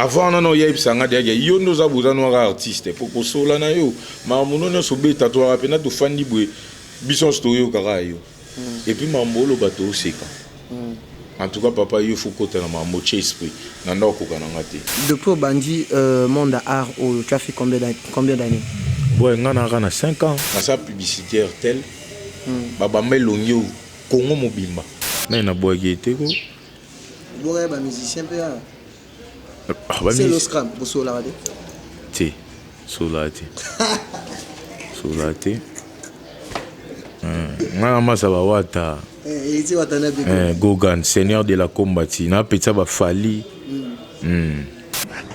Avant nano oyebisa nga deyake yo nde oza boza noaka artiste po kosola na yo makambo no nyonso obeta toyaka mpena tofandi boye biso nyonso toyokaka yo et puis makambo oloba tooseka. En tout cas papa yo faut kota na makambo tie esprit na nda okoka na nga te. Depuis obandi monde ya art oyo tu as fait combien d'annees? Ouais nga nayaka na 5 ans nasala publicité Airtel babamba elongi oyo Congo mobimba. Nani nabwaki ye te ko. Obwaka ya ba musiciens pe awa. Ah, ba Selo Scram, bosololaka te? Te, sololaka te. Sololaka te. Nga na masa ba wata. Eh, eti wata na beko. Eh, Gogan, seigneur de la combati. Na petsa ba Fally.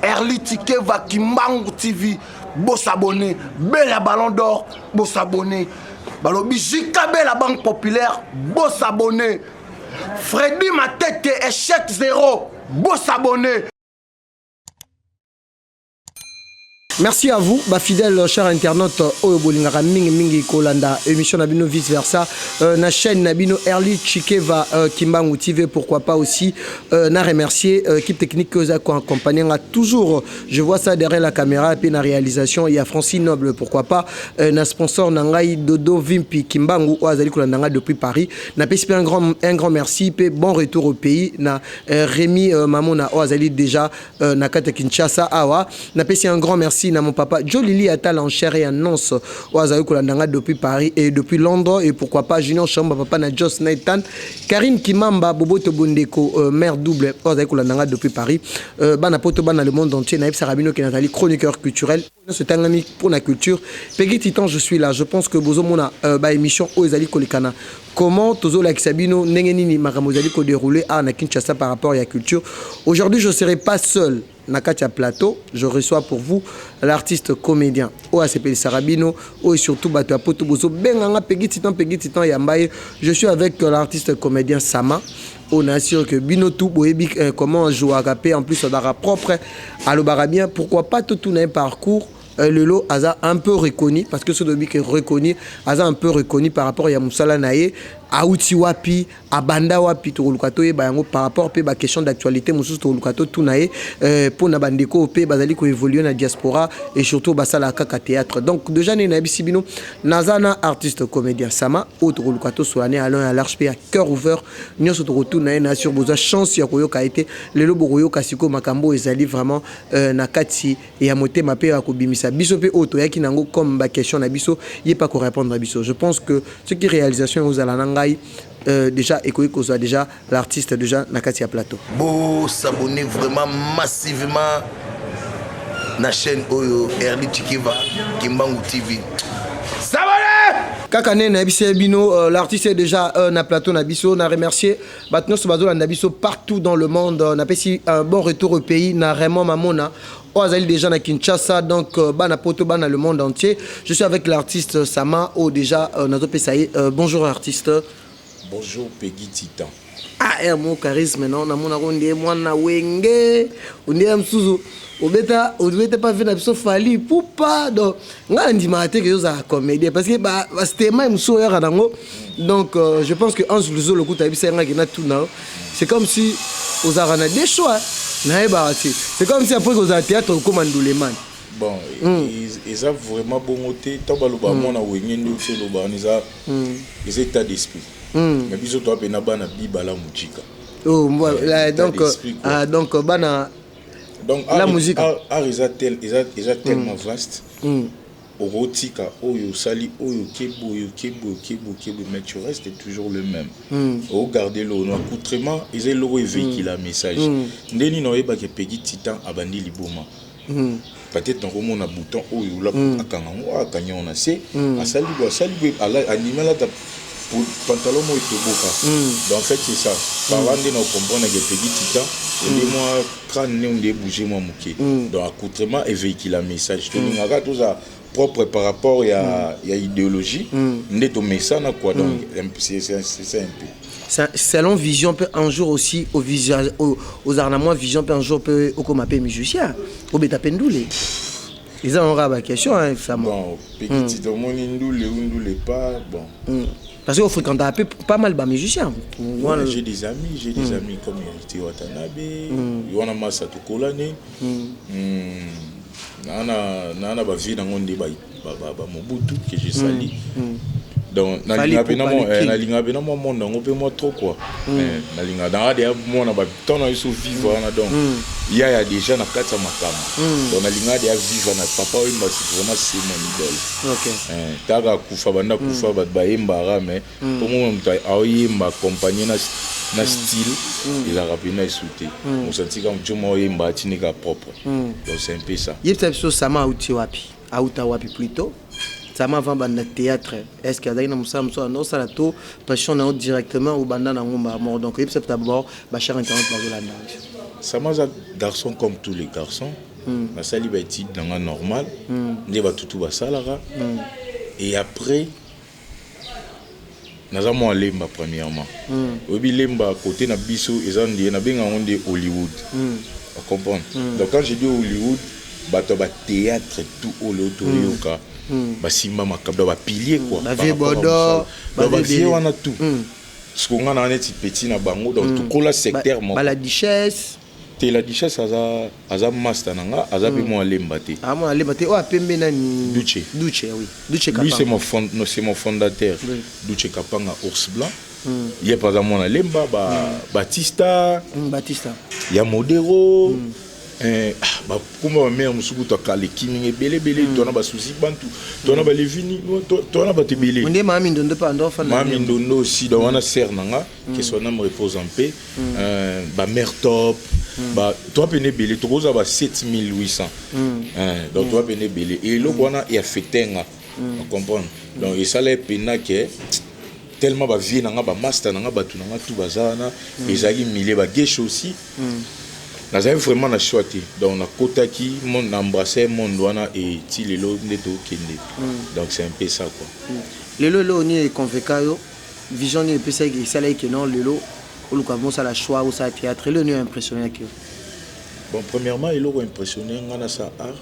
Erly Tikeva Kimbangu TV, bo s'abonner. Bella Ballon d'Or, bo s'abonner. Balobi JKB la Banque Populaire, bo s'abonner. Freddy Matete, échec zéro, bo s'abonner. Merci à vous, ba fidèles chers internautes oyo bolingaka mingi mingi kolanda émission na bino vice versa na chaîne na bino Erly Chikeva Kimbangu TV, pourquoi pas aussi na remercier équipe technique que za accompagner nga toujours, je vois ça derrière la caméra et puis na réalisation il y a Francine Noble, pourquoi pas na sponsor na ngai Dodo Vimpi Kimbangu oyo azali kolanda nga depuis Paris. Na pesi un grand merci pe bon retour au pays na Rémi Mamona oyo azali déjà na kati ya Kinshasa awa. Napesi un grand merci na mon papa Jolili Atala en chair et en os oyo azali kolanda nga depuis Paris et depuis Londres, et pourquoi pas Junior Chamba, papa na Jos Nathan, Karine Kimamba, Boboto Bondeko, mère double oyo azali kolanda nga depuis Paris. Bana poto, bana le monde entier, nayebisaka bino ke nazali chroniqueur culturel nyonso etangami pour la culture. Peggy Titan, je suis là. Je pense que bozomona ba émission oyo ezali kolekana, comment tozolakisa bino ndenge nini makambo ezali kodérouler awa na Kinshasa par rapport ya culture. Aujourd'hui, je serai pas seul na kati ya plateau. Je reçois pour vous l'artiste comédien oyo asepelisaka bino, oyo surtout bato ya poto bozobenganga Peggy Titan, Peggy Titan yamba ye. Je suis avec l'artiste comédien Sama, oyo na sûr que bino tout boyebi comment jouaka pe, en plus azalaka propre, alobaka bien. Pourquoi pas totuna ye parcours. Lelo aza un peu reconnu, parce que soki toyebi ke reconnu, aza un peu reconnu par rapport ya mosala na ye. Auti wapi, abanda wapi, tokoluka toyeba yango par rapport mpe baquestion d'actualité mosusu tokoluka totuna ye mpona bandeko mpe bazali koévolue na diaspora et surtout basalaka kaka théâtre. Donc déjà nde nayebisi bino, naza na artiste comédien Sama oyo tokoluka tosola ne alon ya large mpe ya cœur ouvert. Nyonso tokotuna ye na sur bozwa chance ya koyoka ye te. Lelo bokoyoka sikoyo makambo oyo ezali vraiment na kati ya motema mpe ya kobimisa biso mpe oyo toyaki nango comme baquestion na biso, ye mpe akorépondre biso. Je pense que soki réalisation ozala na ngai déjà ekoki kozwa déjà l'artiste déjà na kati ya plateau. Bo s'abonner vraiment massivement na chaîne oyo Erly Chikeva Kimbangu TV. S'abonner. Kaka nde nayebisi bino, l'artiste est déjà na plateau na biso. Na remercier bato nyonso bazolanda biso partout dans le monde. Napesi un bon retour au pays na Raymond Mamona oyo azali déjà na Kinshasa. Donc bana poto, bana le monde entier, je suis avec l'artiste Sama oyo déjà nazopesa ye bonjour artiste. Bonjour Peggy Titan. Ah, er mo charisme non, namonaka nde mwana wenge onde mosusu obeta, obeta pa ve na biso Fally Pupa. Donc ngai nandimaka te ke ozala comédien, parce que bastema mosusu oyaka nango. Donc je pense que Ange Luzo lokuta ayebisa ngaki na tuna, c'est comme si ozalaka na deux choix, nayebaka te, c'est comme si après kozala théâtre okóma ndulemani. Bon, eza vraiment bongo te. Ntango baloba mwana wenge nde oti oloba wana, eza état d'esprit, mais biso toa mpena bana bibala mojika. Oh, donc, ah, donc bana donc la musique. Art eza tel, eza tellement vaste. Okotika oyo osali oyo, okeboye, okeboye, okeboye, okeboye, mais tu restes toujours le même. Ogarde eloko no accoutrement, eza eloko evéhicula message. Nde nini oyebaka Peggy Titan abandi liboma, peut-être nakomona bouton oyo la akanga yango, akangi yango na se, asali boye, asali boye, andimi alata pantalon moko etoboka. Donc en fait c'est ça, par là nde na comprendre ke Peggy Titan ende mwa crâne ne nde ebouge mwa moke. Donc accoutrement evéhicula message. Tolingaka toza propre par rapport ya idéologie nde tomesana quoi. Donc c'est ça un peu. Selon vision mpe un jour aussi ozalaka na mwa vision mpe un jour mpe okoma mpe musicien, obeta mpe ndule, eza yango kaka baquestion, sama. Bon, Peggy Titan, omoni ndule ou ndule pas, bon. Parce que fréquente un peu pas mal ba musiciens. Ouais, j'ai des amis, j'ai des amis comme Héritier Watanabe, wana masa tokolani. Naa na bavie nango nde bamobutu que je sali. Donc nalinga mpe na mwa monde yango mpe mwa trop quoi. Nalinga nanga deya mwana batemps na biso vivre wana. Donc yaya déjà na kati ya makambo, donc nalinga deya vivre na Papa Oyemba. Vraiment, c'est mon idole. Taka akufa, banda kufa, bato bayembaka, mais mpo mona moto aoyemba accompagne na style ezalaka mpena esu te. Mosantika joma oyemba atindika propre. Donc c'est un peu ça. Yebisa biso, Sama auti wapi, auta wapi plutôt? Sama, avant banda théâtre, est ce que azalaki na mosala mosusu anda osala to passion na yo directement obanda nango mbala moko? Donc yebisa d'abord bachers internautes bazolanda biso. Sama aza garçon comme tous les garçons. Nasali baétude nanga normal nde batutu basalaka. Et après naza mwa Lemba. Premièrement, oyebi Lemba, côté na biso eza nde nabenga yango nde Hollywood. Ocomprendre? Donc quand je dis Hollywood, bato ya bathéâtre tout oyo toyoka basimba makambo, bapilier quoi. Bavie Bodo. Bavie wana tout siko nga na neti petit na bango. Donc tokola secteur moko. Bala Duchesse. Te, la Duchesse aza master na nga, aza mpe mwa Lemba te. Ah, mwa Lemba te. Oyo apembe nani? Duche. Duche, oui, Duche. Lui, c'est mon fond, no, c'est mon fondateur. Duche Kapanga, ours blanc. Ye mpe aza mwana Lemba ba, Batista. Batista. Ya Modero. Bakoma bamare mosusu kutu akaleki mingi ebele ebele. Tona basusi bantu, tona balevini, tona bato ebele. Nde Mami Ndondo mpe ando ofanda. Mami Ndondo aussi, donc wana sœur na nga, que son âme repose en paix. Bamare top, toa pene ebele, tokozwa ba 7800. Donc toa pene ebele. Eloko wana eaffecte nga, comprendre? Donc esala epena ke tellement bavie na nga, bamaster na nga, bato na nga tout baza wana, ezalaki milie bageshe aussi. Nazali vraiment na choix te. Donc nakotaki na embrasse monde wana eti lelo nde tokende. Donc c'est un peu ça quoi. Lelo eloko nini econvaincre yo? Vision nini epesaki, esalaki ke non, lelo oluka mosala, choix osala théâtre? Eloko nini impressionnaki yo? Bon, premièrement, eloko impressionné nga na sa art,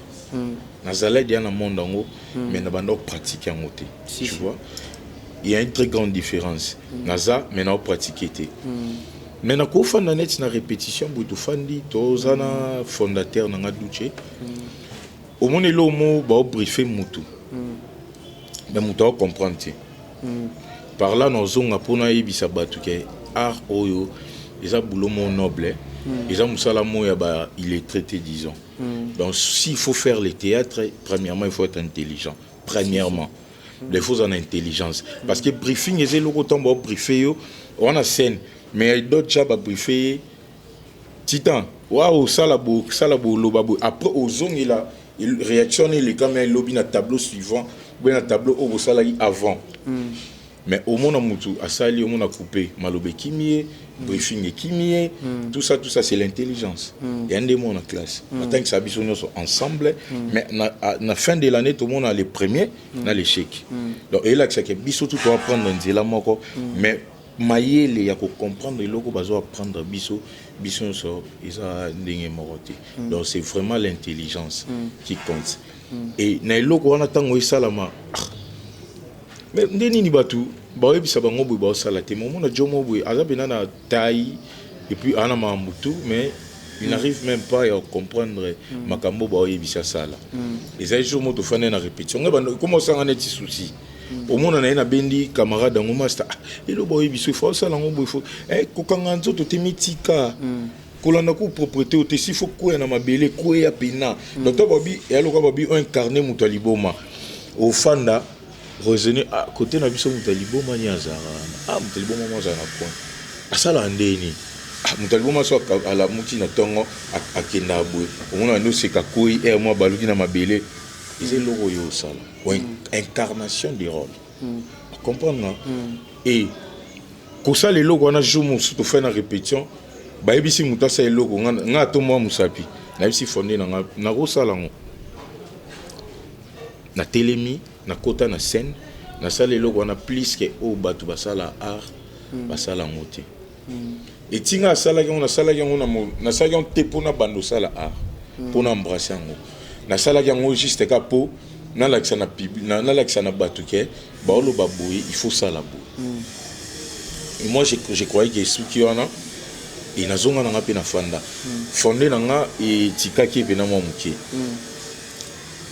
nazalaki deya na monde yango, mais na banda pratique yango te. Si, tu si. vois, il y a une très grande différence. Naza, mais nao pratique te. Mais nakofanda neti na répétition boye, tofandi, toza na fondateur na nga Duche. Omoni eloko mo baobriefe mutu, mais moto aocomprendre te. Par là nazonga mpona ayebisa bato ke art oyo eza boulot moko noble, eza mosala moko ya ba illettré te, disons. Donc s'il faut faire le théâtre, premièrement il faut être intelligent. Premièrement, il faut en intelligence, parce que briefing eza eloko ntango baobriefe yo wana scène, mais d'autres ja babriefe ye titan wa osala boye, osala boye, oloba boye, après ozongela réaction na eleka, mais elobi na tableau suivant boye, na tableau oyo bosalaki avant. Mais omona mutu asali, omona coupe, maloba ekimi ye, briefing ekimi ye, tout ça, tout ça, c'est l'intelligence ya nde mona classe batangisa biso nyonso ensemble. Mais na fin de l'année tomona les premiers na l'échec. Donc eyelakisaka biso tu toapprendre nzela moko, mais mayele ya kocomprendre eloko bazo apprendre biso, biso nyonso eza ndenge moko te. Donc c'est vraiment l'intelligence qui compte. Et na eloko wana, ntango esalama, mais nde nini bato baoyebisa bango boye, baosala te. Momona jo moko boye aza mpena na taille et puis aza na makambo tout, mais il n'arrive même pas ya comprendre makambo baoyebisa asala. Ezali jour moko tofandi na répétition, ngai bando ekoma osanga neti souci. Omona na ye, nabendi camarade yango, master, eloko baoyebi so ifo osala yango boye, fo kokanga nzoto te, mitika kolanda ko propreté oyo te, si fo kwea na mabele, kweya pena. Donc to babi eya lokola babi oincarne moto ya liboma, ofanda raisonner. Ah, côté na biso moto ya liboma ni azalaka wana? Ah, moto ya liboma mo azala na coin, asalaka ndeni? Ah, moto ya liboma so alamuki na ntongo, akendaka boye, omona nde oseka kwei aire mwa baluki na mabele. Eza eloko oyo osala incarnation de rôle, comprendre nga? E kosala eloko wana, jour mosusu tofai na répétition, bayebisi moto asala eloko, nga ato mwa mosapi, nayebisi fonde na nga nakosala yango. Natelemi, nakota na scène, nasala eloko wana plus ke oyo bato basala art basala yango te. Etinga asalaki yango, nasalaki yango, nasalaki yango te mpona bando osala art, mpona embrasse yango. Nasalaki yango juste ka mpo Nalakisa na nalakisa na bato ke baoloba boye, il faut sala boye. Et moi, je croyais ke esuki wana. E nazonga na nga mpe nafanda fonde na nga, etikaki epena mwa moke.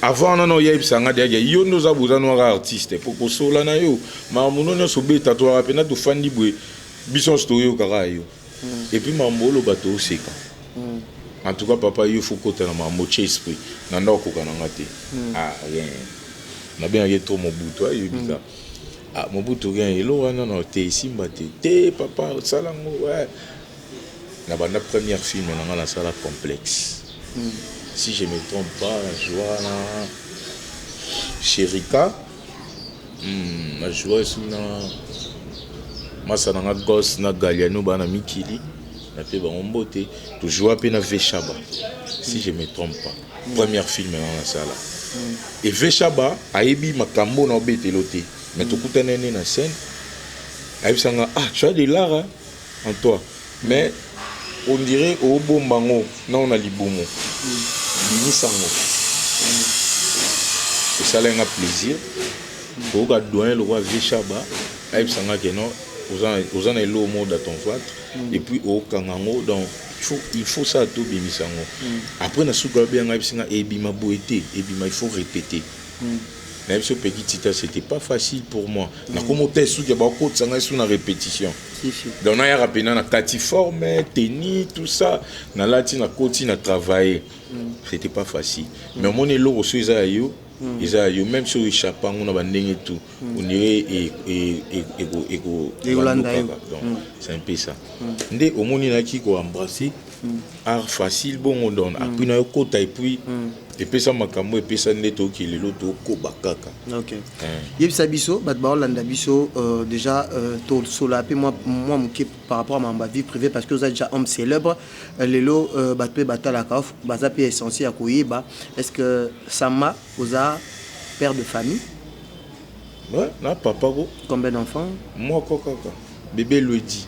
Avant wana na oyebisa nga deyaki yo nde oza boza noaka artiste po kosola na yo makambo no nyonso obeta, toyaka mpena tofandi boye, biso nyonso toyokaka yo. Et puis makambo oloba, tooseka. En tout cas, papa, yo faut kota na makambo, tie esprit na ndako, okoka na nga te. Ah, rien, nabengaki trop Mobutu, ayebika. Ah, Mobutu, rien, eloko wana na te, esimba te. Te, papa, osala yango. Ouais, na banda première film na nga, nasala Complexe, si je me trompe pas. Najoua na Sherika, najoua esu na masa na nga Gos na Galiano, bana mikili na mpe bango mbote. Tojoua mpe na Veshaba, si je me trompe pas. Première film na nga nasala e Veshaba ayebi makambo na obetelo te, mais tokutani nde na scène, ayebisanga: "Ah, tu as de l'art, hein, en toi, mais on dirait obomba ngo nao na libumu, bimisa ngo." Esalenga plaisir koyoka doyen lokwa Veshaba ayebisanga ke non, oza na eloko moko dans ton ventre et puis okanga yango. Donc il faut ça, tobimisa yango. Après, na suka, babenga, ayebisinga ebima boye te, ebima, il faut répéter. Nayebi so Peki Tita, c'était pas facile pour moi. Nakoma te suki bakotisa ngai su na répétition. Donc nayaka mpena na kati forme, tenue, tout ça, nalati, nakoti na travailler. C'était pas facile, mais omoni eloko so eza ya yo, eza ya yo, même so échappe yango na bandenge tout, on dirait Ekolanda yo. Kaka. Donc c'est un peu ça nde omoni nayaki koembrasser art facile bongo. Donc appui na yo kota et puis epesa makambo, epesa nde toyoki lelo, tokoba kaka. Ok, yebisa biso, bato baolanda biso déjà, tosola mpe mwa moke par rapport à makambo ya vie privée, parce que oza déjà homme célèbre. Lelo bato mpe batalaka, baza mpe essentiel ya koyeba: est ce que Sama oza père de famille? Ouais, na papa ko. Combien d'enfants? Moko kaka, bébé Lodi.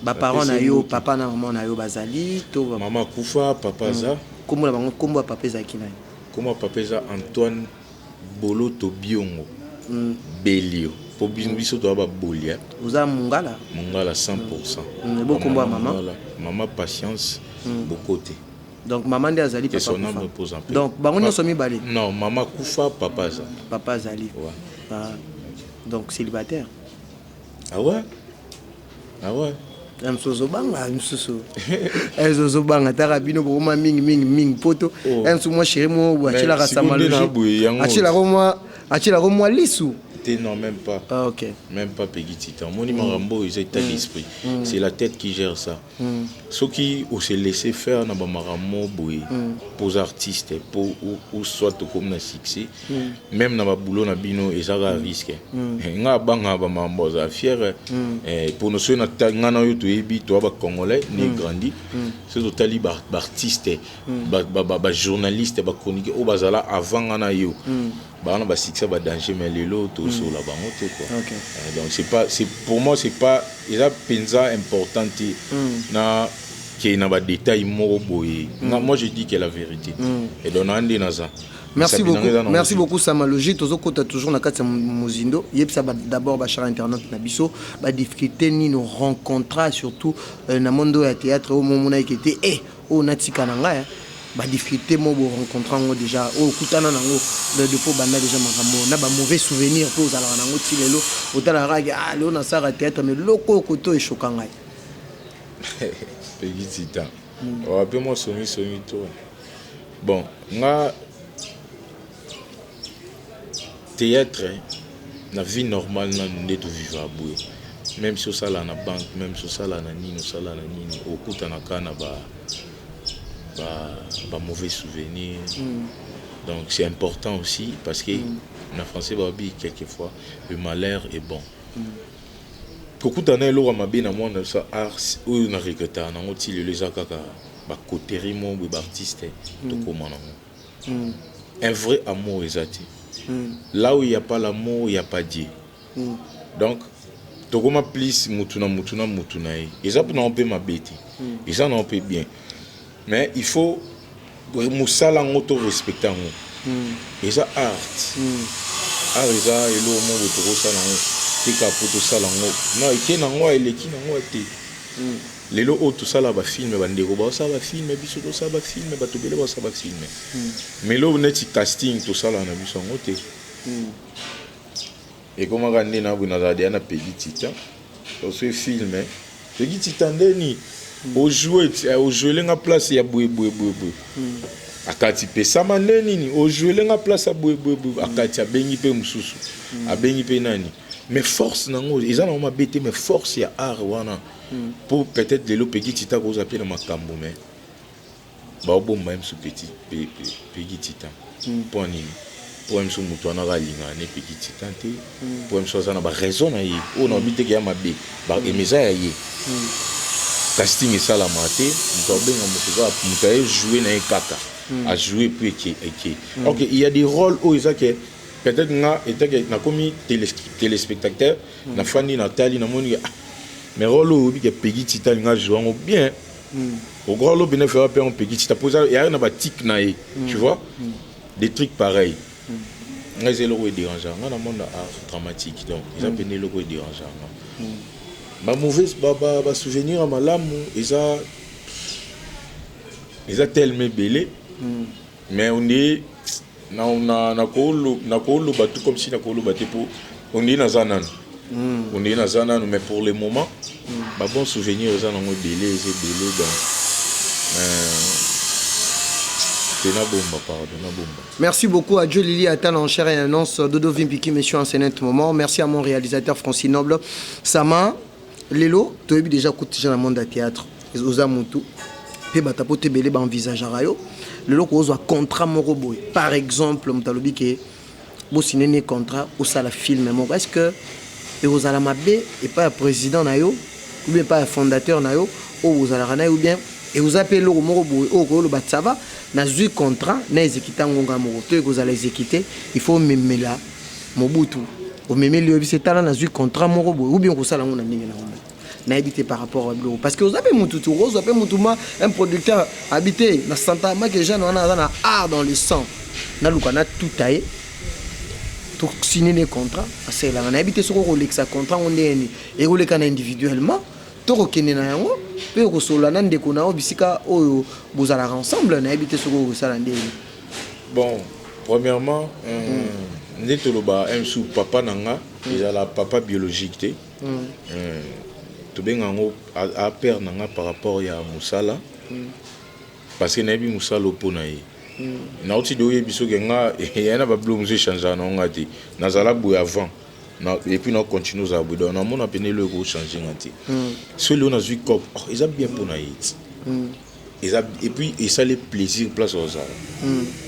Baparent na yo, papa na mama na yo bazali to? Mama akufa, papa aza. Kombo na bango, kombo ya papa ezalaki nani? Kombo ya papa eza Antoine Boloto Biongo Belio, po biso toza babolia. Oza mongala? Mongala 100. Ebo kombo ya mama? Mama Patience Bokote. Donc mama nde azali, papa kufa? Donc bango nyonso mibale? Non, mama kufa, papa aza. Papa azali. Ouais. Ah, donc célibataire? Ah ouais, ah ouais. Ya mosusu ozobanga, mosusu ezozobanga taka bino bokoma mingi mingi mingi poto. Ya mosusu mwa chéri mo atielaka Samalogie, atielaka mwa lisu. Te, non, même pas. Ah, ok. Même pas, Peggy Titan. Omoni makambo oyo eza état d'esprit, c'est la tête qui gère ça. Soki ose laisser faire na bamakambo boye, mpo artiste, po ou soit okomi na succès, même na babulo na bino, eza kaka risque. Nga abangaka bamakambo, azala fier mpono soki nga na oyo toyebi, toya bacongolais né grandi. Soki totali baartiste, bajournaliste, bachroniqueur oyo bazala avant nga na yo, baa na basuccès, badanger, mais lelo tosola bango te, quoi. Donc c'est pas, c'est pour moi, c'est pas, eza mpenza important te na ke na badétail moko boye. Moi, je dis que la vérité et donc na nde naza. Merci beaucoup, merci beaucoup Samalogie. Tozokota toujours na kati ya mozindo. Yebisa d'abord bachers internaute na biso badifficulté nini rencontra, surtout na monde oyo ya théâtre, oyo momonaki ete e oyo natika na ngai, badifficulté mo borencontre yango déjà, oyo okutana nango depuis obanda déjà makambo, na bamauvais souvenir mpe ozalaka nango ti lelo, otalaka kaka: "Ah, lelo nasalaka théâtre, mais loko oyo kote oyo eshoka ngai"? Pegi Titan, oape mwa songisongi to. Bon, nga théâtre, na vie normale nanu nde tovivaka boye, même si osala na banque, même si osala na nini, osala na nini, okutanaka na ba mauvais souvenirs. Donc c'est important aussi parce que na français babi quelquefois le malheur est bon. Kokutana eloko ya mabe na mwana sa art oyo na regretaka nango ti lelo eza kaka bacoterie mo boye, baartiste tokóma nango. Un vrai amour eza te. Là où il y a pas l'amour, il y a pas Dieu. Donc tokóma plus mutu na mutu na mutu na ye. Eza mpe nango mpe mabe te, eza nango mpe bien, mais il faut mosala yango to respecte yango. Eza art. Art eza eloko moko tokosala yango te kaka mpo tosala yango. Non, eke nango eleki nango te. Lelo oyo tosala bafilm, bandeko baosala bafilm, biso tosala bafilm, bato ebele baosala bafilm. Mais lelo neti casting tosalaka na biso yango te. Ekomaka nde na boye, nazala deya na Pegi Titan. Oswe film, Pegi Titan ndeni ojoue, ojouelenga place ya boye boye boye boye. Akati pesama nde nini, ojouelenga place ya boye boye boye. Akati abengi mpe mosusu, abengi mpe nani. Mais force nango eza nango mabe te, mais force ya art wana, po peut-être lelo Pegi Titan kozwa mpe na makambo, mais baobomba ye mosu petit Pegi Titan. Mpo nini? Mpo ye mosu moto wana alingaka ne Pegi Titan te. Mpo ye mosu aza na baraison na ye oyo na babi teke ya mabe eme eza ya ye. Casting esalama te, moto abenga moto kaka, moto aye joue na ye kaka, ajoue puis eke eke. Ok, il y a des rôles oyo eza ke peut-être nga etake nakomi téléspectateur, nafandi, natali, namoni: ah, mais rôle oyo oyebi ke Pegi Titan alinga joue yango bien. Au grand lot bene fera pe en Pegi Titan po eza ya na batique na ye, tu vois, des trucs pareils. Nga eza eloko edérange nga na monde art dramatique. Donc eza pene eloko edérange nga. Bamauvais basouvenir ya malamu eza tellement ebele, mais onde nakoloba tout comme si nakoloba te, mpo onde naza nanu, onde naza nanu. Mais pour le moment, babon souvenir eza nango ebele, eza ebele. Donc te, nabomba, pardon, nabomba. Merci beaucoup à Joe Lili Attal en chair et annonce Dodo Vimpiki, monsieur en ce moment. Merci à mon réalisateur Francis Noble. Sama, Lelo, tu as déjà écouté dans le monde de théâtre. Oza mutu. Pe batapo te belé ba envisager yo. Lelo ko ozwa contrat moko boye. Par exemple, mutalobi ke bo signer contrat au sala film moko. Est-ce que ekozala mabe epai ya président na yo ou bien epai ya fondateur na yo oyo ozalaka na ye, ou bien ekoza mpe eloko moko boye oyo koyoloba: ça va, nazwi contrat na exécuté yango nga moko, to ekozala exécuté, il faut omemela Mobutu, omemeli yo biso: tala, nazwi contrat moko boye, ou bien okosala yango na ndenge na yango? Nayebi te par rapport à biloko, parce que oza mpe mutu te, okozwa mpe mutu ma un producteur abi te na santa make jeune wana aza na art dans le sang, naluka natuta ye, tosine ne contrat asalelanga. Nayebi te soki okolekisa contrat ngo ndenge nini, ekoleka na individuellement to kokende na yango mpe okosolola na ndeko na yo bisika oyo bozalaka ensemble. Nayebi te soki okosala ndenge. Bon, premièrement, nde toloba msu papa na nga ezala papa biologique te. Tobenga yango apère na nga par rapport ya mosala, parce que nayebi mosala mpo na ye. Nauti de oyebi soki nga eya na babilo mosusu echangeaka na nga te. Nazala boye avant et puis na continue ozala boye. Donc namona pene eloko ekochange nga te. So lelo nazwi cop, oh, eza bien mpo na ye ti eza, et puis esali plaisir place ozala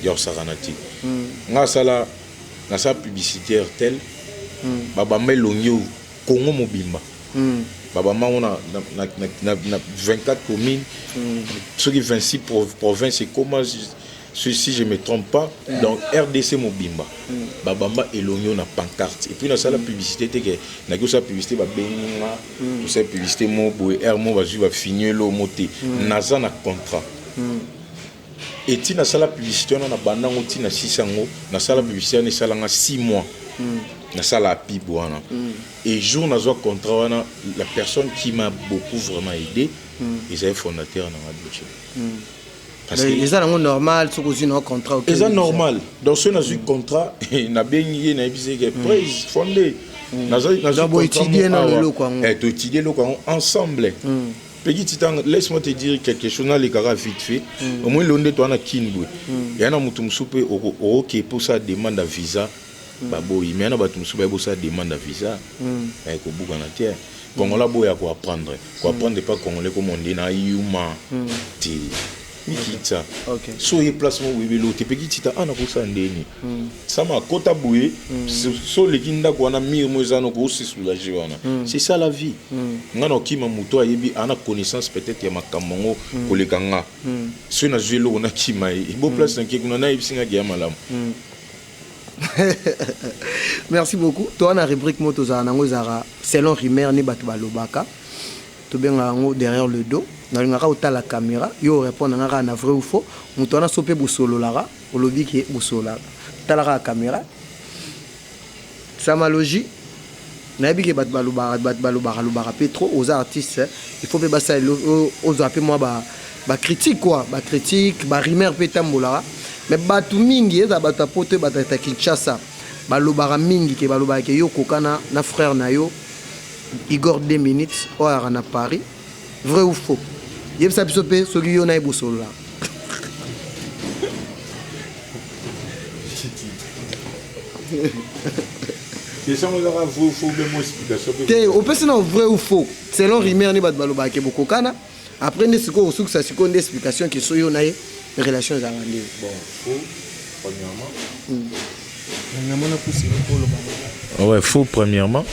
ya kosakana te. Nga asala, nasala publicitaire tel babamba elongi oyo Kongo mobimba, babamba ngo na 24 communes, soki 26 province ekoma, si je me trompe pas. Donc RDC mobimba babamba elongi oyo na pancarte. Et puis nasala publicité te ke naki osala publicité, babengi nga tosala publicité mo boye, aire mo bazwi bafini elo mo te. Naza na contrat eti nasala publicité wana na bandango ntina sisi yango. Nasala publicité wana, esalanga 6 mois nasala pib wana. Et jour nazwa contrat wana, la personne qui m'a beaucoup vraiment aidé ezali fondateur na nga Duce. Parce que eza nango normal soki ozwi na contrat. Eza normal. Donc soki nazwi contrat, nabengi ye, nayebisi ke prise fonde. Boétudie nano eloko yango. Toétudie eloko yango ensemble. Peki Titan, laisse-moi te dire quelque chose, nalekaka vite fait. Omoi lelo nde toza na Kine boye, ya na motu mosusu mpe okoke mposa demande ya visa, baboyi. Mais ya na bato mosusu baye bosala demande ya visa, kobukana te. Congolais boya koapprendre, koapprendre pa Congolais komonde na yuma te mikita. So oye place moko boyebi eloko te, Peki Tita ana kosala ndeni sama akota boye, so oleki ndako wana, mire mo eza noko ose soulage wana. C'est ça la vie. Nga na okima moto ayebi, ana connaissance peut-être ya makambo yango koleka nga. Soki nazwi eloko, nakima ye ebo place nake kuna, nayebisi nga ya malamu. Merci beaucoup. Toa na rubrique moko tozala nango, ezalaka selon rumeur, nde bato balobaka. Tobengaka yango derrière le dos. Nalingaka otala caméra, yo répondre nga kaka na vrai ou faux. Moto wana so mpe bosololaka, olobi ke bosololaka. Tala kaka caméra. Samalogie, nayebi ke bato balobaka, bato balobaka lobaka mpe trop. Oza artiste, il faut mpe basala ozwa mpe mwa bacritique quoi, bacritique, barumeur mpe etambolaka. Mais bato mingi, ezala bato ya Poto, bato ya Kinshasa, balobaka mingi ke balobaka ke yo koka na frère na yo Igor 2 minutes oyo ayaka na Paris. Vrai ou faux? Yebisa biso mpe soki yo na ye bosololaka. Te, opesi na vrai ou faux selon rumeur nde bato balobaka ke bokokana. Après nde sikoyo osukisa, sikoyo nde explication ke so yo na ye relation ezalaka nde. Bon, faux premièrement. Namona puselo oloba. Ouais, faux premièrement,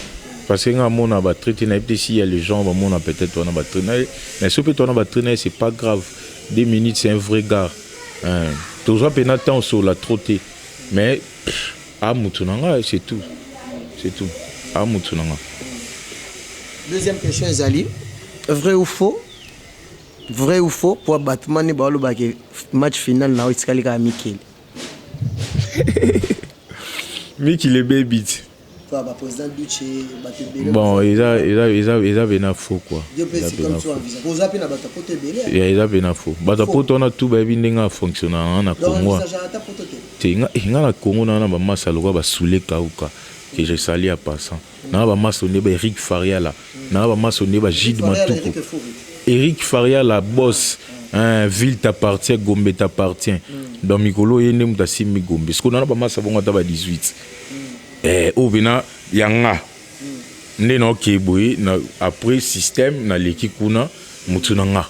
parce que nga mona batraité na ye te. S'il y a les gens bamona peut-être wana batraité na ye, mais soki mpe towana batraité na ye, c'est pas grave. 2 minutes, c'est un vrai gars, hein. Tozwa mpena temps osola trop te, mais pff, a mutu na nga, c'est tout, c'est tout, a mutu na nga. Deuxième question ezali vrai ou faux. Vrai ou faux, po bato mani balobaka match final na oyo etikali kaka mikili? Mikili ebebi ti. Baprésident Duce, bato ebele. Bon, eza pena faux quoi. Oza mpe na bato ya Poto ebele. Eza pena faux. Bato ya Poto wana tu bayebi ndenge afonctionnaka na Congo te. Nga na Congo na wana bamasa lokola basule kauka que je salue en passant, na bamasa nde ba Eric Fariala, na bamasa nde ba Gide Matuku. Eric Fariala boss, hein, ville t'appartient, Gombe t'appartient. Donc mikolo ye nde moto asimbi Gombe. Sikoyo nana bamasa bongo ata ba 18 oyo mpena ya nga nde naokee boye na après système naleki kuna motu na nga.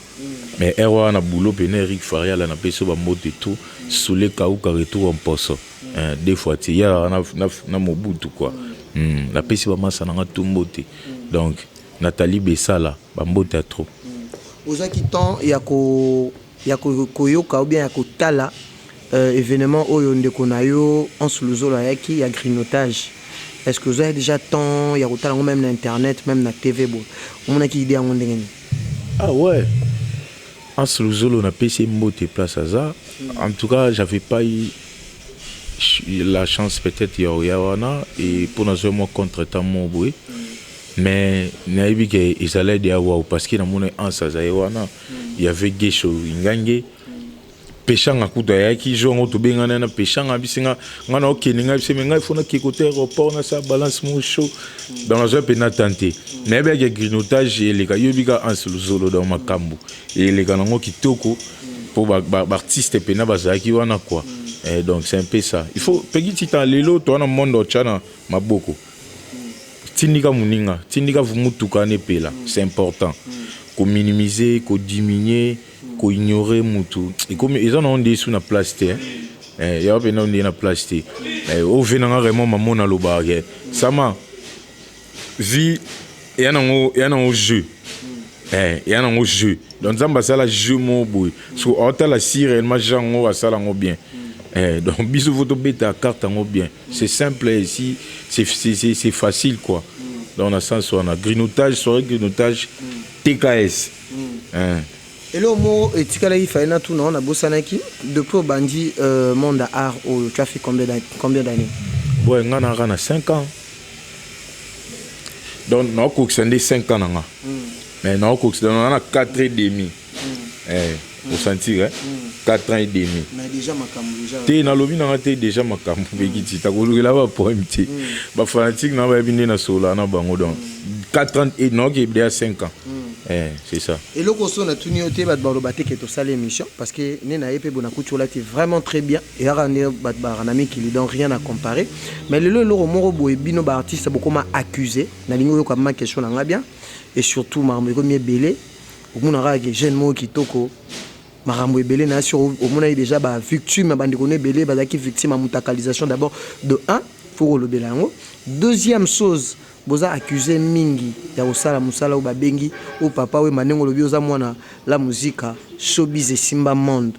Mais ere wana na boulot pene Eric Fariala, napesi yo bambote tout sule kauka retour en poso, hein, deux fois ti yalaka na Mobutu quoi. Napesi bamasa na nga tu mbote. Donc Nathalie Besala, bambote ya trop. Ozwaki temps ya koyoka ou bien ya kotala événement oyo ndeko na yo Anse Luzolo ayaki ya grignotage? Est ce que ozwaki déjà temps ya kotala yango, même na internet, même na TV boye? Omonaki idée yango ndenge nini? Ah ouais, Anse Luzolo, napesi ye mbote place aza. En tout cas, j'avais pas eu la chance peut-être ya oya wana et mpo nazwa mwa contretemps moko boye, mais nayebi ke ezalaki deya waw, parce que namoni Anse azali wana, il y avait Gesho Ingange, Peshanga kutu ayaki jour yango. Tobengana na Peshanga, bisinga nga na okende ngai bise me ngai fo nakei kote aéroport, nasala balance mo chaud. Donc nazwa mpena tan te. Nayebi yaki grignotage eleka, yoyebi ka Anse Luzolo. Donc makambo eleka nango kitoko mpo baartiste mpena bazalaki wana quoi. Donc c'est un peu ça. Il faut peki tita lelo toa na monde otya na maboko, tindika moninga, tindika mutuka wana epela. C'est important kominimiser, kodiminuer, koignorer mutu ekomi eza nango nde esu na place te. Ya mpena nde na place te. Ove nanga vraiment mamo nalobaka ke sama vie eya nango jeu, eya nango jeu. Donc Nzambe asala jeu moko boye, so aotala si réellement jeu yango asala yango bien. Donc biso fo tobeta carte yango bien. C'est simple ici, c'est facile quoi. Donc na sens wana grignotage, soirée grignotage TKS, hein. Eloko moko etikalaki fai na tuna wana, nabosanaki. Depuis obandi monde ya art oyo, tu as fait combien d'années? Ouais, nga naka na 5 ans. Donc naokokisa nde 5 ans na nga, mais naokokisa donc na 4 et demi. Osentir, 4 ans et demi. Mais déjà makambo déjà. Te, nalobi nanga te, déjà makambo peki ti takolukela bapoème te. Bafanatique na bayebi nde nasola na bango. Donc 4 ans et naoki déjà 5 ans. C'est ça. Eloko so natuni yo te, bato baloba te ke tosala émission, parce que nde na ye mpe bo nakuti olati vraiment très bien, eyaka nde bato balaka na mikili, donc rien à comparer. Mais lelo eloko moko boye, bino baartiste bokoma accusé. Nalingi oyoka ma question na nga bien. Et surtout makambo ekomi ebele, omonaka ke jeune moko kitoko, makambo ebele na sur omonaki déjà bavictime, bandeko no ebele bazalaki victime ya mutakalisation. D'abord de 1, faut kolobela yango. Deuxième chose, boza accusé mingi ya kosala mosala oyo babengi oyo papa oyo mandenge olobi oza mwana la muzika showbiz esimba monde.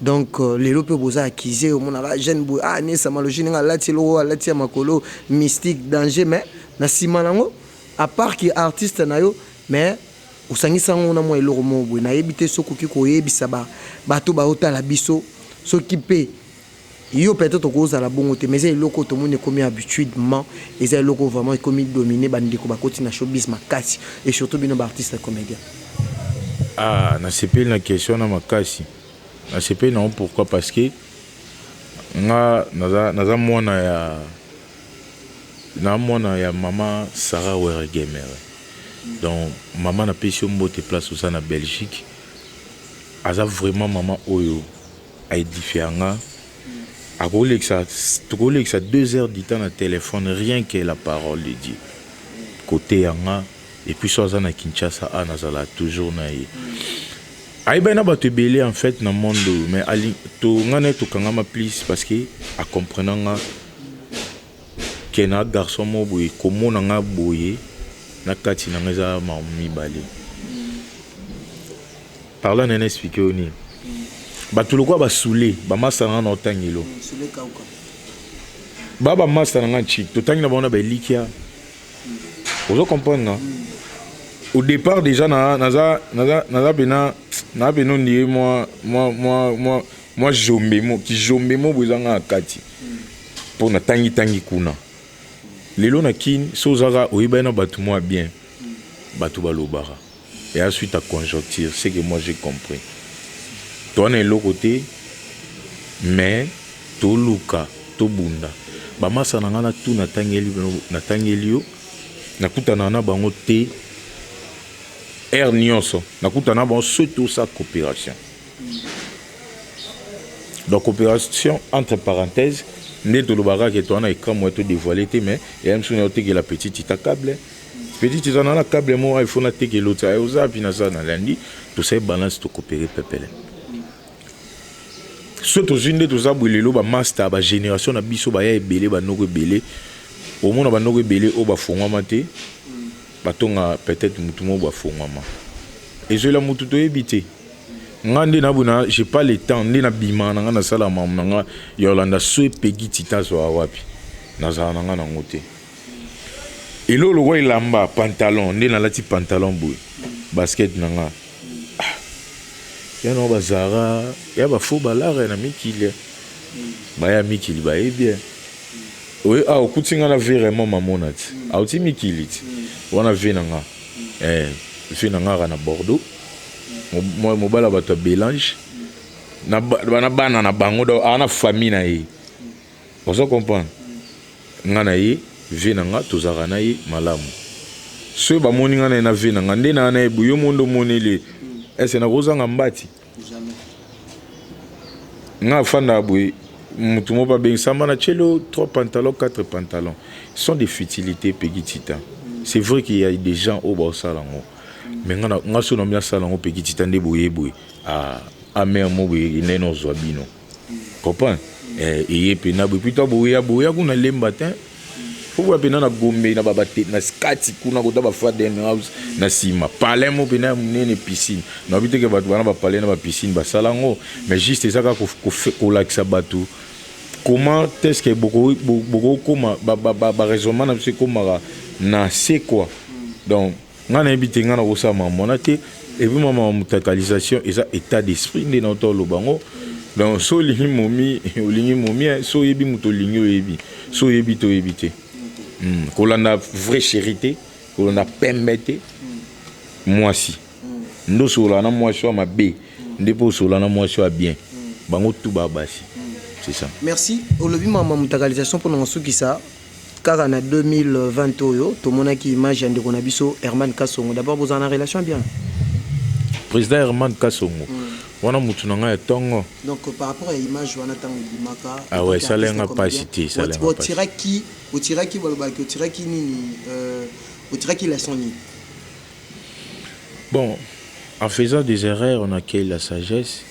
Donc lelo mpe boza accusé, omonaka jeune boye, ah, nesamalogie ndenge alati eloko, alati ya makolo mystique danger, mais na nsima nango, à part ki artiste na yo, mais Osangisa yango na mwa eloko moko boye. Nayebi te soki okoki koyebisa ba bato baotala biso, soki mpe yo peut-être okozala bongo te, mais eza eloko oyo tomoni ekomi habitude-ment, eza eloko oyo vraiment ekomi dominer bandeko bakoti na showbiz makasi, et surtout bino ba artistes comédiens. Ah, nasepeli na question wana makasi. Nasepeli nango pourquoi? Parce que nga naza mwana ya na mwana ya mama Sarah Weregemere. Donc mama, napesi yo mbote place oza na Belgique. Aza vraiment mama oyo aédifier nga. Akolekisa, tokolekisa 2 heures du temps na téléphone, rien que la parole de Dieu. Côté yanga, et puis so aza na Kinshasa, a nazala toujours na ye. Ayebani na bato ebele en fait na monde oyo, mais ali to nga na ye tokangama plus parce que acomprena nga ke na garçon moko boye, komona nga boye na kati na nga eza makambo mibale. Par là nana expliquer oyo nini, bato lokola basule bamasa na nga na otangelo ba bamasa na nga nciki, totangi na bango na baelikia. Ozo comprendre nga? Au départ déjà na naza naza naza pena na pena ondire mwa jombe mo kijombe mo boye eza nga na kati mpo natangi-tangi kuna. Lelo na Kini, so ozaka oyebani na bato mwa bien, bato balobaka eya suite à conjoncture. C'est que moi, j'ai compris, toa na eloko te, mais toluka tobunda. Bamasa na nga na tu natangeli yo, nakutana na bango te heure nyonso, nakutana na bango surtout sa coopération. Donc coopération entre parenthèses, nde tolobaka ke toa na écran moya todévoile te, mais eya mosusu na otekela petit tita câble, petit tita na na câble moko, il faut natekela oti oza api naza na landi, tosali balance, tocoopérer pepele. So tozwi nde toza boye lelo, bamaster bagénération na biso baya ebele, banoko ebele, omona banoko ebele oyo bafongwama te, batonga peut-être mutu moko bafongwama, ezwela mutu toyebi te. Nga nde nabona, j'ai pas le temps nde nabima na nga, nasala makambo na nga ya olanda. So epegi tita azwaka wapi, nazala na nga nango te. Eloko lokwa elamba pantalon, nde nalati pantalon boye, basket na nga, ah, ya nango bazara ya bafo balare na mikili, baya mikili bayebi oye. Ah, okuti nga na vie vraiment mamona ti auti mikili ti wana, vie na nga, vie na nga kaka na Bordeaux, mobala bato ya Belange na bana na bango, donc aa na famille na ye. Ozo comprendre nga na ye, vie na nga tozalaka na ye malamu. Soki bamoni nga na ye na vie na nga nde na ye boye, yo mondo omoneli ese nakozanga mbati. Nga afandaka boye, mutu moko abengisama na tielo 3 pantalons, 4 pantalons sont des futilités. Pegi Tita, c'est vrai qu'il y a des gens oyo baosala yango, mais nga so na mi asala yango. Pegi Tita nde boye boye amer mo boye ndenge ozwa bino comprendre, eye mpena boye plutôt boya boya kuna lemba te, fo boya mpena na Gombe na babate na kati kuna kota bafaden house na nsima palais mo mpena ya monene, piscine. Nayebi teke bato bana bapalais na bapiscine basala yango, mais juste eza kaka kolakisa bato comment est-ce que bokokoma baraisonnement na biso ekomaka na se quoi. Donc ngai nayebi te, ngai nakosala makambo wana te. Et puis mama mutakalisation eza état d'esprit nde na ota oloba yango. Donc so olingi momi, olingi momi, so oyebi moto olingi, oyebi, so oyebi te, oyebi te. Kolanda vrai chéri te, kolanda pembe te. Mwasi nde osokolaka na mwasi oyo mabe, nde mpo osokola na mwasi oyo bien, bango tu baa basi, c'est ça. Merci. Olobi mama mutakalisation, mpona kosukisa kaka na 2020 oyo tomonaki image ya ndeko na biso Herman Kasongo. D'abord, bozala na relation bien? Président Herman Kasongo wana mutu na ngai ya ntongo. Donc par rapport à image wana, ntango ebimaka? Ah ouais, esalenga mpasi te, esalenga mpasi. Otiraki, balobaki otiraki nini, otiraki leçon nini? Bon, en faisant des erreurs, on accueille la sagesse.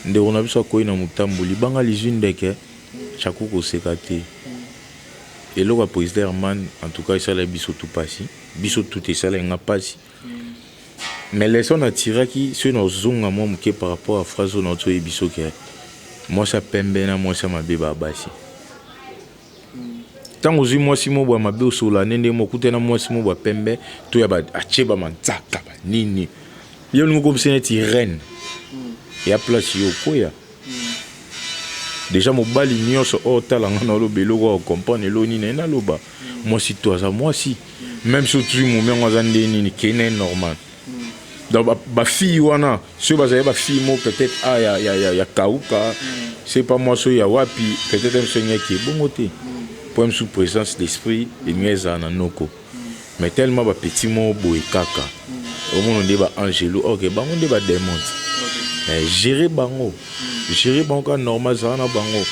Ndeko na biso akoyi na motambo libanga lizwi ndeke chaku koseka te. Eloko ya président Herman, en tout cas esala biso tu mpasi, biso tout esala nga mpasi, mais leçon natiraki, soki nazonga mwa moke par rapport à phrase oyo nauti oyebi, soki mwasi ya pembe na mwasi ya mabe baa basi. Ntango ozwi mwasi moko ya mabe, osolola ne ndenge moko, okutani na mwasi moko ya pembe to ya atie bamanzaka banini, ye olingi okomisa neti reine ya place, yo okweya déjà. Mobali nyonso oyo otala nga na oloba eloko ya comprendre eloko nini naye naloba, mwasi to aza mwasi, même si otui momi yango aza nde nini, kei na ye normal. Donc bafille wana, soki bazali bafille mo peut-être a ya kauka, c'est pas moi, soki ya wapi, peut-être mosu engaki ebongo te, po mosu présence d'esprit elingi ezala na noko. Mais tellement bapeti moko boye kaka omona nde baangelo, ok, bango nde badémon te. Gérer bango, gérer bango kaka normal, zala na bango,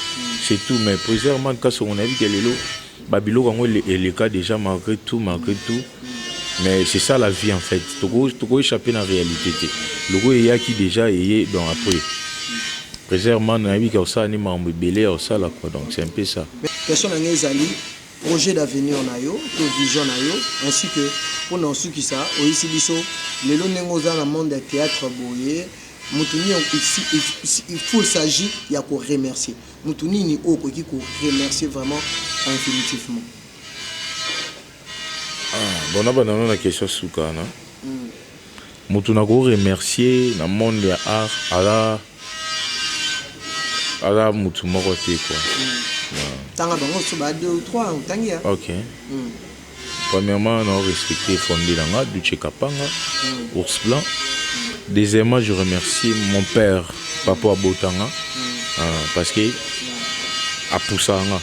c'est tout. Mais président Kasongo, nayebi ke lelo babiloko yango eleka déjà, malgré tout, malgré tout. Mais c'est ça la vie en fait. Toko échapper na réalité te. Loko eyaki déjà eye. Donc après président, nayebi ke osala ni makambo ebele ya osala quoi. Donc c'est un peu ça. Question na ngai ezali projet d'avenir na yo to vision na yo, ainsi que mpona osukisa oyisi biso lelo ndenge oza na monde ya théâtre boye, motu nini il faut s'agit ya koremercier, motu nini oyo okoki koremercier vraiment infinitivement? Ah, bon, nabanda nano na question suka wana. Moto na koremercier na monde ya art aza motu moko te quoi. Tanga bango so ba 2 ou 3 otangi ya. Ok. Premièrement, na respecté fondé na nga Duche Kapanga, ours blanc. Deuxièmement, je remercie mon père, papa abotanga, parce que apusaka nga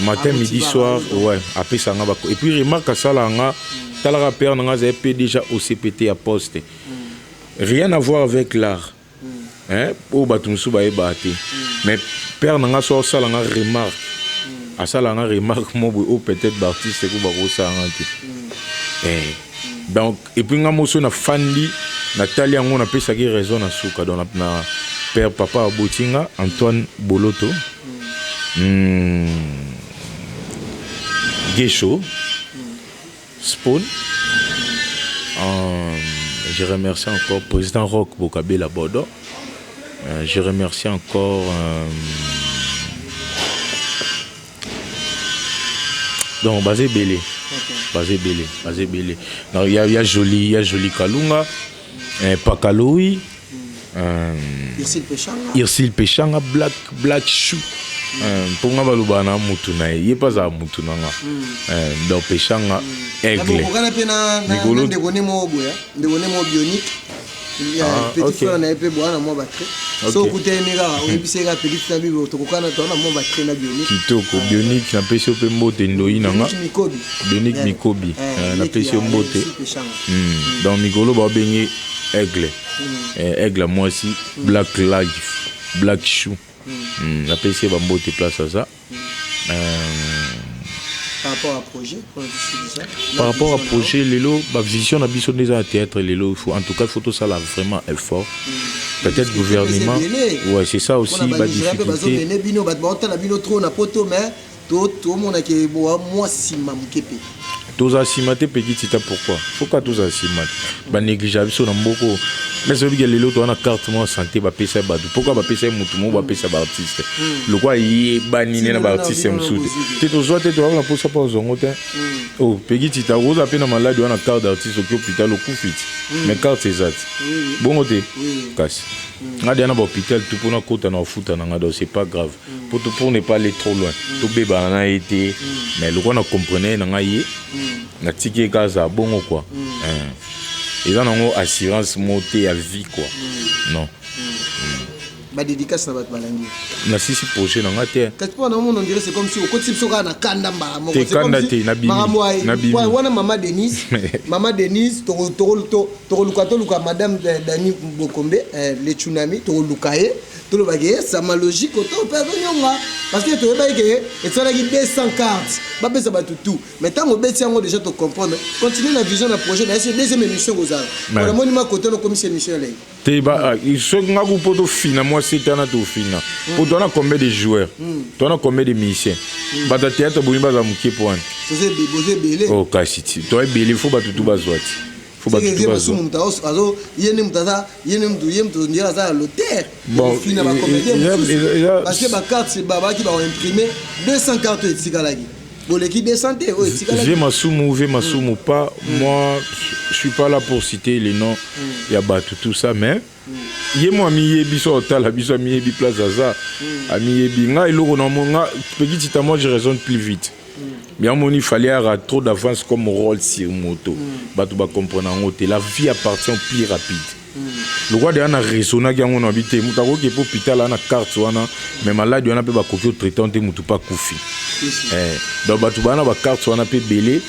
matin, midi, soir. Ouais, apesaka nga bako et puis remarque asalaka nga. Talaka, père na nga azali mpe déjà OCPT ya poste, rien à voir avec l'art, hein, oyo bato mosusu bayebaka te. Mais père na nga so asala nga remarque, asala nga remarque mo boye oyo peut-être baartiste ko bakosala nga te. Donc et puis nga moso nafandi, natali yango, napesaki raison na suka. Donc na père, papa aboti nga, Antoine Boloto, Gesho Spawn. Je remercie encore président Rock Bokabela Bodo. Je remercie encore donc baza ebele, baza ebele, baza ebele. Donc ya Joli, ya Joli Kalunga, Pakaloui, Irsil Peshanga. Irsil Peshanga, Black Chou, mpo nga balobaka na mutu na ye, ye mpe azala mutu na nga. Donc Peshanga, aigle. Okokana mpe na ndeko ne moko boya, ndeko ne moko bionique, petit frère na ye mpe boya na mwa batre. So okutani kaka, oyebisi ye kaka petit frère bibo, tokokana, toa na mwa batre na bionique. Kitoko. Bionique, napesi yo mpe mbote, ndoi na nga. Mikobi. Bionique Mikobi, napesi yo mbote. Donc mikolo babenge aigle, aigle ya mwasi, Black Life, Black Chou, napesi ye bambote place aza. Par rapport à projet? Par rapport à projet lelo, bavision na biso nde eza na théâtre lelo, faut, en tout cas il faut tosala vraiment effort. Peut-être gouvernement, ouais, c'est ça aussi badifficulté. Bino bato baotala bino trop na poto, mais tomonake mwa nsima moke mpe. Tozala nsima te, peki tita. Pourquoi foka tozala nsima te? Banéglige biso na mboko. Mais soki lelo toza na carte moko santé, bapesa bato, pourquoi bapesa ye motu moko, bapesa baartiste lokwa yebani nde na baartiste mosusu te? Te, tozwa te, toyaka na mposa mpo ozongo te. O peki tita, okoza mpe na maladi wana, carte d'artiste, oki hôpital, okufi ti, mais carte eza ti bongo te. Kasi nga deya na bahôpital tu mpona kota na kofuta na nga, donc c'est pas grave. Pour ne pas aller trop loin, tobebana na ye te, mais lokwa na comprene na ngai ye, natiki ye kaka azala bongo quoi. Eza nango assurance mo te ya vie quoi, non. Badédicace na bato balandi. Nasisi projet na nga te. Kasi mpo na omona, on dirait c'est comme si okotisi biso kaka na kanda mbala moko. Te, kanda te, nabimi. Nabimi. Wana mama Denise, mama Denise, tokoluka, toluka madame Dani Bokombe, le tsunami, tokoluka ye, tolobaki ye sama logique to mpe azonyonga, parce que toyebaki ke esalaki 200 cartes, bapesa bato tout. Mais ntango obeti yango déjà, tocomprendre. Continue na vision na projet na ye. Deuxième émission kozala namoni makote nokomisa émission elei. Te, soki nga ku mpo tofina mwasi te wana, tofina mpo towana combien de joueurs, towana combien de musiciens? Bato ya théâtre boni bazala moke mpo wana? Boza ebele. Oh, kasi ti toa ebele, fo bato tu bazwa ti. Faut bato tout bazwa. Moto azo ye nde moto aza ye nde moto ye moto ndire aza ya lotere. Bon, fina bacomédien eza- parce que bacarte babaki baimprime 200 carte oyo etikalaki, boleki 200 te oyo etikalaki. Vieux Masumu, Vieux Masumu pas, moi, je suis pas là pour citer les noms, ya bato, tout ça, mais ye mo amiyebi so otala biso, amiyebi place aza, amiyebi. Nga eloko na mo nga petit tita, moi je raisonne plus vite bien. Moni fallait avoir trop d'avance comme rôle sur moto, bato bacomprendre yango te. La vie appartient au plus rapide. Lokwa deya na raisonnaki yango na bi te, moto akoki epo hôpital na carte wana, mais maladi wana mpe bakoki otraite te, motu mpe akufi. Donc bato baa na bacarte wana mpe ebele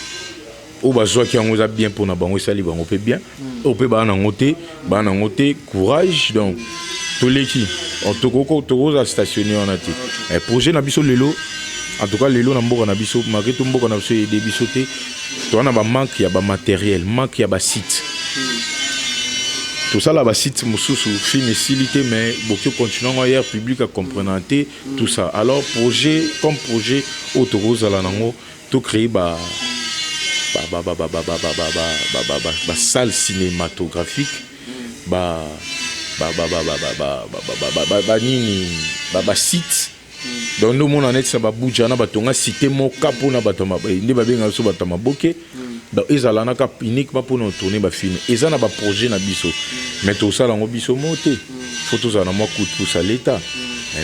oyo bazwaki yango, eza bien mpona bango, esali bango mpe bien. Oyo mpe baa nango te, baa nango te, courage. Donc toleki, tokozala stationne wana te. Projet na biso lelo, en tout cas lelo na mboka na biso, malgré to mboka na biso eyede biso te, toza na bamanque ya bamatériel, manque ya basite. Tosala basite mosusu, film esili te, mais boki continue yango ailleurs, public acomprendre te, tout ça. Alors projet comme projet oyo tokozala nango, tocréer ba ba ba ba ba ba ba ba ba ba ba ba salle cinématographique, ba ba ba ba ba ba ba ba ba ba ba ba nini, ba ba site. Donc nde omona neti na babuja wana, batonga cité moka mpona bato nde babengaka biso bato ya maboke. Donc ezala naka uniquement mpona otourne bafilm. Eza na baprojet na biso, mais tosala yango biso mo te, faut tozala na mwa coup de pouce à l'état.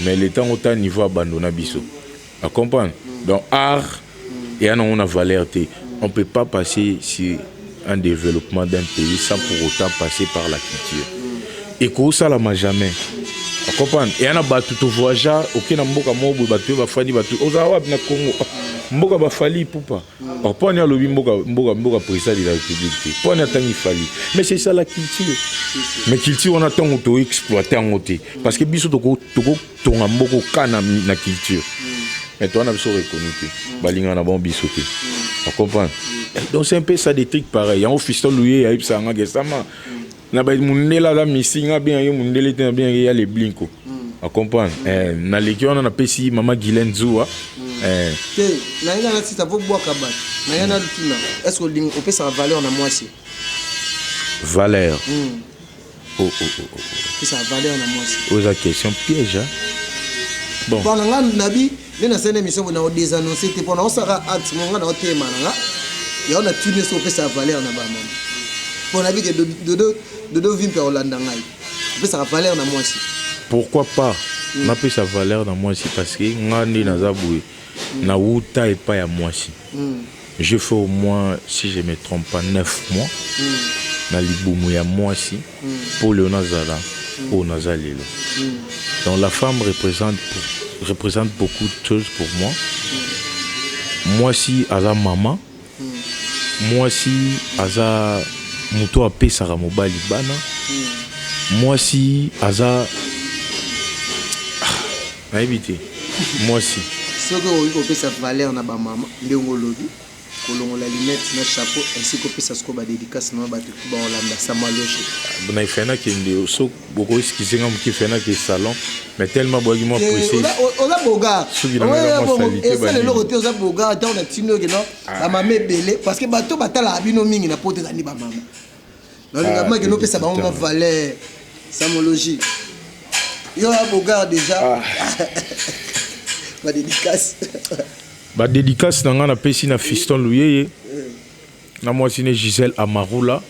Mais l'état ngo ta niveau abandona biso, acomprendre. Donc art eya nango na valeur te. On peut pas passer sur un développement d'un pays sans pour autant passer par la culture, ekosalama jamais, ocomprendre. Eya na bato tovoyagea, oke na mboka moko boye, bato oyo bafandi, bato ozala wapi na Congo, mboka bafali pupa. Mpo ani alobi mboka, mboka, mboka président de la République te, mpo ani atangi Fali. Mais c'est ça la culture. Mais culture wana, ntango toexploite yango te, parce que biso tokotonga mboka oka na culture, mais towana biso reconnu te, balingaka na bango biso te, ocomprendre. Donc c'est un peu ça, des trucs pareil. Yango fiston luye ayebisaka nga kesama na ba mundele aza misi, nga abengaki mundele te, nabengaki ya leblinko, acomprendre. Naleki wana, napesi mama Guylaine Zuwa. Te, nayenga na sisa po bwaka bato naya na lutuna. Est ce que olingi opesaka valeur na mwasi? Valeur? Oh. Opesaka valeur na mwasi? Oyo eza question piège, hein? Bon. Mpo na nga nabi nde nasali émission boye, na odésannonce te, mpo na osaka acte mo nga na otema na nga yango na tuni so opesaka valeur na bamama, mpo nabi ke Dodo, Dodo Vimpe olanda ngai, opesaka valeur na mwasi? Pourquoi pas napesa valeur na mwasi? Parce que nga nde naza boye, nawuta epai ya mwasi. Je fais au moins, si je me trompe pas, 9 mois na libumu ya mwasi mpo lelo nazala oyo naza lelo. Donc la femme représente beaucoup de choses pour moi. Mwasi aza mama, mwasi aza moto apesaka mobali bana, mwasi aza, nayebi te, mwasi. Soki okoki kopesa valeur na bamama ndenge olobi, kolongola lunette na chapeau ainsi kopesa sikoyo badédicace na bato tu baolanda Samaloge. Na efe nakende so, bokoexcuse nga moki, efe nake salon, mais tellement boyaki mwa pressé. Oza boga. Soki na ngai mwa saleté. Esala Banini. Eloko te, oza boga. Ntango na tindi oyo keno bamama ebele, parce que bato batalaka bino mingi na poto ezali bamama, nalinga Ah, makende opesa bango mwa putain. valeur. Samologie, yo ya bogar déjà, badédicace. Badédicace na ngai, napesi na Fiston Luyeye na mwasi ne Gisèle Amarula.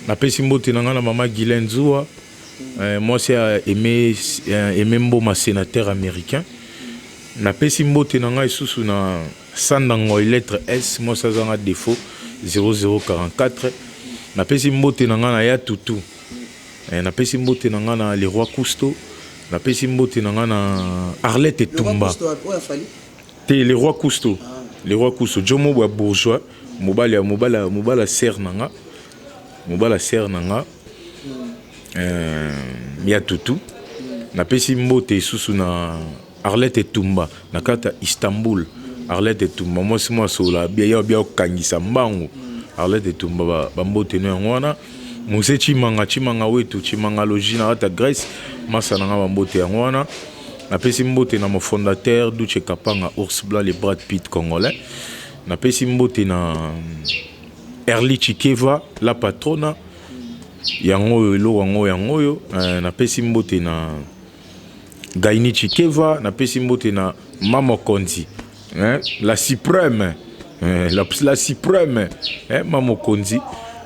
Napesi mbote na ngai na mama Guylaine Zuwa, mwasi ya Aimé, Aimé Mboma, sénateur américain. Napesi mbote na ngai lisusu na Sanda Ngoi, lettre S, mwasi azanga défaut, 0044. Napesi mbote na ngai na ya Tutu. Napesi mbote na ngai na Le Roi Cousteau. Napesi mbote na ngai na Arlette Etumba. Oyo afali? Te, Le Roi Cousteau, Le Roi Cousteau, jo mobo ya bourgeois, mobali ya mobali ya sere na nga, mobali ya sere na nga, ya Tutu. Napesi mbote lisusu na Arlette Etumba na kati ya Istanbul. Arlette Etumba, mwasi mwa asola bia ya bia, okangisa mbangu. Arlette Etumba, bambote no yango wana. Mose Chimanga, Chimanga wetu, Chimanga logi na kati ya Grèce, masa na nga, bambote yango wana. Napesi mbote na mofondateur Duche Kapanga, ours blanc, le Brad Pitt congolais. Napesi mbote na Erli Chikeva la patrona, yango oyo eloko yango yango oyo. Napesi mbote na Gaini Chikeva, napesi mbote na Mama Konzi, hein, la suprême, hein, la suprême, hein, Mama Konzi.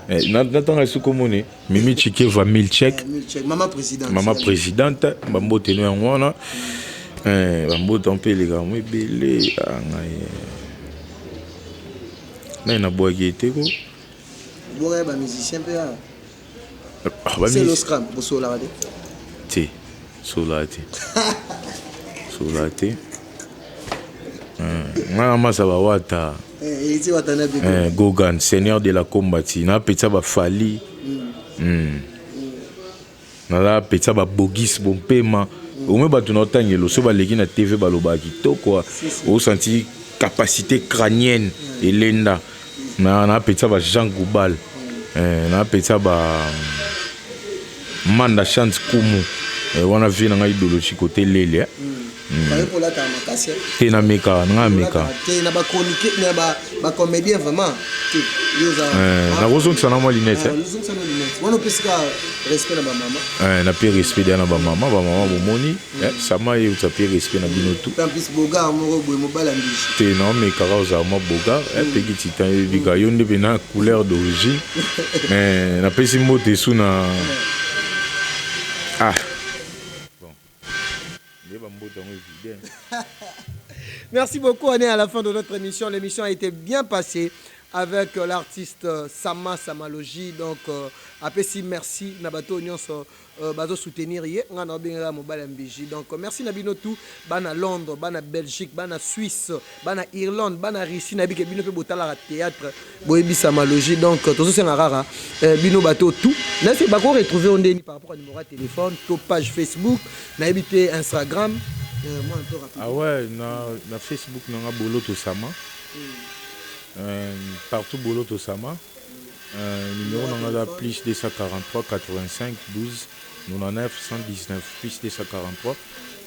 Eh, natanga suko moni Mimi Chikeva Milchek, Mama présidente, Mama présidente, bambote no yango wana. Eh, bambote mpe eleka mo ebele. Ah, ngai ngai nabwaki ete ko bwaka ba musicien mpe awa. C'est l'Oscram, bosololaka te? Te, sololaka te, sololaka te. Ngai na masa bawata Gogan, seigneur de la combati, napetisa bafali, naza petisa babogis bompema omwe bato na otangelo so baleki na TV, balobaka kitoko, osanti capacité crânienne elenda. Napetisa ba Jean Goubal, napetisa ba Manda Chante Kumu wana vie na ngai idéologie kote lele te, nameka nga ameka. Bacomédien vraiment te. Nakozongisa na mwa lunette. Wana opesika respect na bamama. Napie respect deya na bamama, bamama bomoni sama ye uta pie respect na bino tu. En plus bogar moko boye, mobali ya mbisi. Te, naomekaka ozala mwa bogar peki titan oyebika yo nde mpena couleur d'origine. Napesi mbote esu na ah bon nde bambote yango évident. Merci beaucoup. On est à la fin de notre émission. L'émission a été bien passée avec l'artiste Sama Samalogie. Donc, apesi merci na bato nyonso bazo soutenir ye, nga na obengaka mobali ya mbiji. Donc merci na bino tout, bana Londres, bana Belgique, bana Suisse, bana Irlande, bana Russie, nayebi ke bino mpe botalaka théâtre, boyebi Samalogie. Donc tozosenga kaka bino bato tout nasi bako retrouver o ndeni par rapport à numéro ya téléphone to page Facebook, nayebi te, Instagram, moi un peu rapide. Ah ouais, na Facebook nanga Boloto Sama, partout Boloto Sama. Numéro nanga eza plus 243 85 12 99 119, plus 243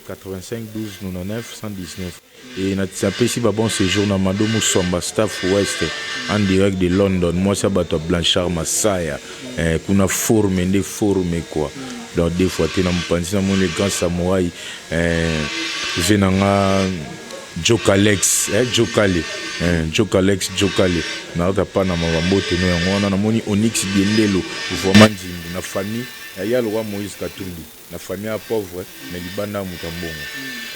85 12 99 119. Et napesi ba bon séjour na Mado Musomba, staff West en direct de London, mwasi ya bato ya Blanchard Masaya, kuna forme nde forme quoi. Donc deux fois te na mopanzi namoni le grand samouraï, ve na nga Jokalex, Jokale, Jokalex, Jokale nakaka panama, bambote no yango wana. Namoni Onyx Biendelo, vraiment nzimbu na famille ya lokwa Moïse Katumbi, na famille ya pauvre mais libanda ya moto ya mbongo,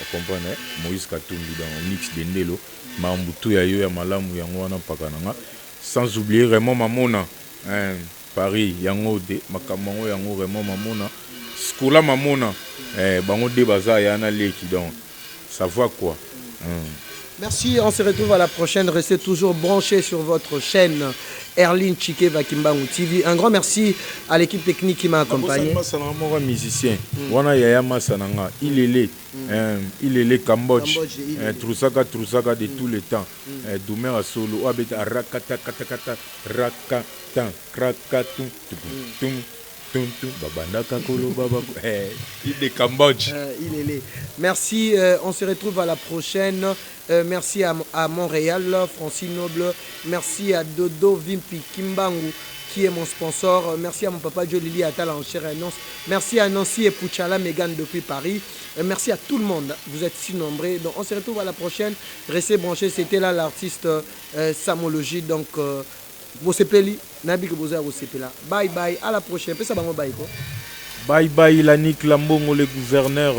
ocomprendre Moïse Katumbi. Donc Onyx Dendelo, makambo tu ya yo ya malamu yango wana mpaka na nga, sans oublier Raymond Mamona, hein, Paris yango de makambo yango yango Raymond Mamona, Skola Mamona, bango nde baza ya na leki, donc ça va quoi. Merci, on se retrouve à la prochaine. Restez toujours branchés sur votre chaîne Erline Chikeva Kimbangu TV. Un grand merci à l'équipe technique qui m'a accompagné. Masa na moko musicien wana, yaya masa na nga ilele, ilele Cambodge, Trusaka, Trusaka de tous les temps, Doumer Asolo oyo abeta rakatakatakata rakatan krakatum tum tum tum, babandaka koloba de Cambodge. Il est merci, on se retrouve à la prochaine. Merci à Montréal, Francine Noble. Merci à Dodo Vimpi Kimbangu qui est mon sponsor. Merci à mon papa Joe Lili Atal en chair annonce. Merci à Nancy et Pouchala Megan depuis Paris. Merci à tout le monde. Vous êtes si nombreux. Donc on se retrouve à la prochaine. Restez branchés. C'était là l'artiste Samologie. Donc bosepeli, nayebi ke boza ya kosepela. Bye bye, à la prochaine. Pesa bango bye ko. Bye bye, Lanik Lambongo le gouverneur.